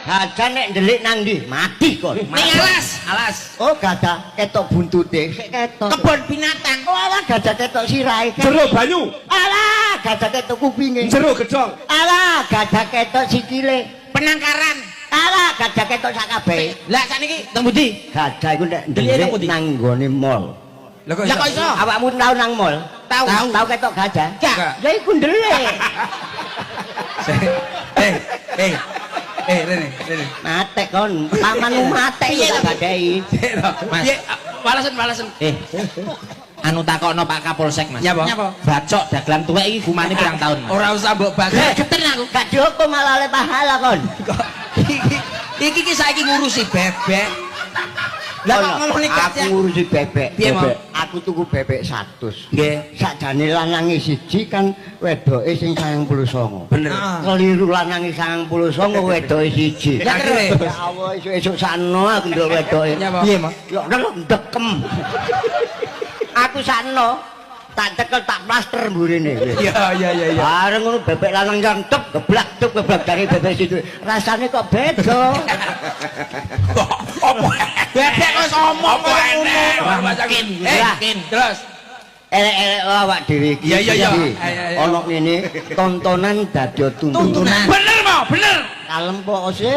Gajah nek ndelik nang ndi? Mati kon. Ning alas. Alas. Oh, gajah ketok buntute, sik ketok. Kebon binatang. Oh, alah, gajah ketok sirahe. Jero banyu. Alah, gajah ketok kupinge. Jero gedhong. Alah, gajah ketok sikile. Penangkaran. Alah, gajah ketok sak kabeh. Lah, sakniki Teng pundi? Gajah iku nek Ndelike nang ndelik pundi? nang nggone mall. Lah, kok Lah, kok iso? Awakmu tau nang mall? Tau. Tau ketok gajah? Gak. Ya iku ndelik. Eh, eh. Eh, rene, rene. Matek kon, pamanmu matek Piye iku tak to? gadai. Mas. Piye? Walasen, walasen. Eh. Anu, takokno Pak Kapolsek, Mas. Nyapa? Nyapa? Bacok dagelan tuwek iki gumane pirang tahun, Mas? Ora usah mbok bacok. Geten aku. Gak dihukum malah oleh pahala kon. Iki iki ki saiki ngurusi bebek. Lah, kok Ono, ngomong nih aku gajah? ngurusi bebek. Piye, Mo? Bebek. Aku tuku bebek 100. Nggih. Sakjane lanange siji kan wedoke sing 99. Bener. Keliru, lanange 99, wedoke siji. Lah, terus? Ya Allah, esuk-esuk sakno aku ndelok wedoke. Nyapa? Piye, Mas? Ya Allah, ndekem. Aku sakno tak cekel, tak plaster mburine. Iya iya iya iya. Bareng ngono bebek lanang yang tek geblak tek geblak dari bebek situ. Rasane kok beda. Apa? Bebek kok omong Apa kaya ngono. enek? Ora mungkin. Eh, Mungkin. terus. Elek-elek awak dhewe iki. Iya. Iki. Ayo. Ono ngene, tontonan dadi tuntunan. Tuntunan. Bener mau, bener. Kalem kok sih.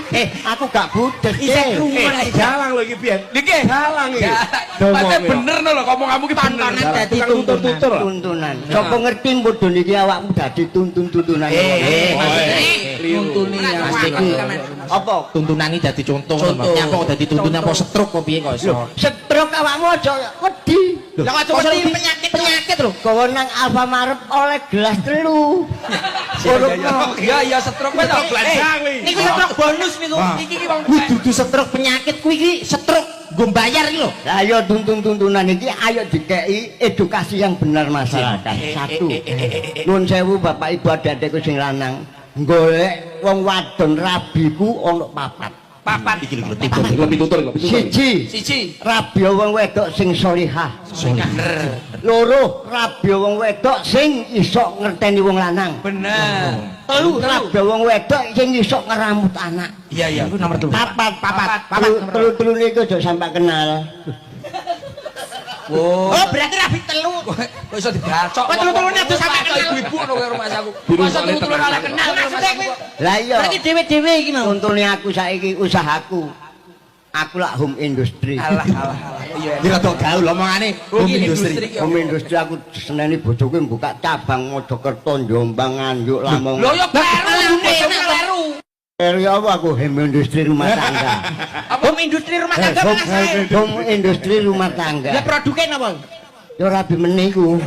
Eh, aku gak budes. Isih eh. krungu Eh, dalang lho iki biyen. Niki. Dalang iki. Pancen bener no lho, ngomong kamu ki bener. Tontonan dadi Tukang tuntunan. tutur-tutur. Tuntunan. Sopo ngerti bodho niki awakmu dadi tuntun-tuntunan. Eh, Nuntuni ya. Mas, iku Apa? tuntunan iki dadi contoh. Contoh. Nyapa kok dadi tuntunan, apa stroke kok piye kok iso? Stroke awakmu aja wedi. Lah, kok Kok wedi wedi? penyakit? Penyakit lho. Kowe nang Alfamart oleh gelas telu. Urupno. Iya iya, stroke wis to. Belajar kuwi. Niku stroke bonus niku. Iki ki wong Kuwi dudu stroke penyakit, kuwi iki stroke nggo bayar iki lho. Lah ayo, tuntun-tuntunan iki ayo dikei edukasi yang benar masyarakat. Satu. Nuwun sewu, Bapak Ibu, adik-adikku sing lanang, golek wong wadon rabi ku ono papat. Papat. Iki lho tiba. Lebih tutur, lebih tutur. Siji, Siji. rabi wong wedok sing solihah. Bener. Loro, rabi wong wedok sing iso ngerteni wong lanang. Bener. Telu, rabi wong wedok sing iso ngeramut anak. Iya iya. Iku nomor 3. Papat, Papat. Telu, telu, telu niku aja sampai kenal. Wow. Oh, berarti rabi telu. Kok iso dibacok? Kok telu-telune adoh sampe kenal? Ibu-ibu no karo mas aku. Biru Masa soalnya telu-telune tenan. oleh kenal karo mas Maksudnya aku. kuwi Lah iya. berarti dhewe-dhewe iki mau. Untune aku saiki usahaku. Aku lak home industry. Alah alah alah. Iya. Iki rada gaul omongane. Home industry. Home industry, aku seneni bojoku buka cabang Mojokerto, Jombang, Nganjuk, Lamongan. Lho, yo kleru, bojomu kleru. Kleru ya apa, aku home industry rumah tangga. Home industri rumah tangga Home, malah saya. home industry rumah tangga. Lah, produknya napa? Ya rabi meneh iku.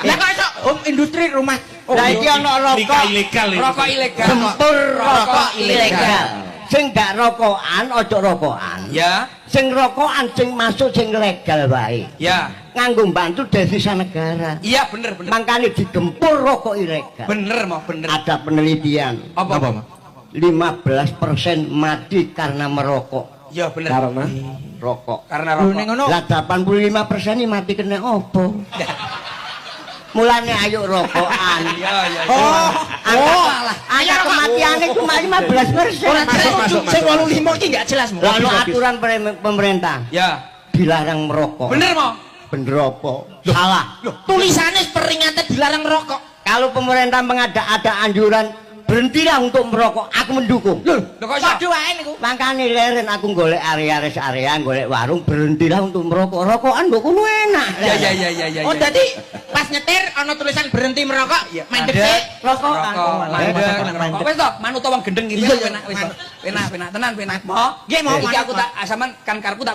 Lah, kok iso home industri rumah? Lah, iki ana rokok Nikah ilegal iki. Rokok ilegal. Gempur rokok Rokok ilegal. Sing gak rokokan ojo rokokan. Ya, Sing rokokan sing masuk sing legal wae. ya. Nganggo bantu devisa negara. Iya, bener bener. Makanya digempur rokok ilegal. Bener mau, bener. Ada penelitian. Apa? Apa, Mas? 15% mati karena merokok. Ya bener. Karena Rokok. Karena Lho, ning rokok. ngono. Lah, 85% ini mati kena opo? Mulane ayo rokokan. Iya. Oh, Angka, alah. angka kematiannya cuma 15%. Ora Masuk, masuk, sing masuk. 85 iki gak jelas, Mo. Lalu aturan pemerintah dilarang merokok. Bener mau. Bener apa? Salah. Tulisane peringatan dilarang rokok. Kalau pemerintah mengada-ada anjuran berhentilah untuk merokok, aku mendukung. Lho, kok iso? Padha wae niku. Makanya leren aku golek area res area, golek warung, berhentilah untuk merokok. Rokokan mbok kono enak. Iya. Oh, dadi pas nyetir ana tulisan berhenti merokok, mandek Mandek. sik, rokokan. Rokok, Mandek. mandek, rokok. Wis to, manut wong gendeng iki Iya, penak wis to. Penak, penak, tenan penak. Mo. Nggih, Mo, Iki manut, aku tak sampean kan karepku tak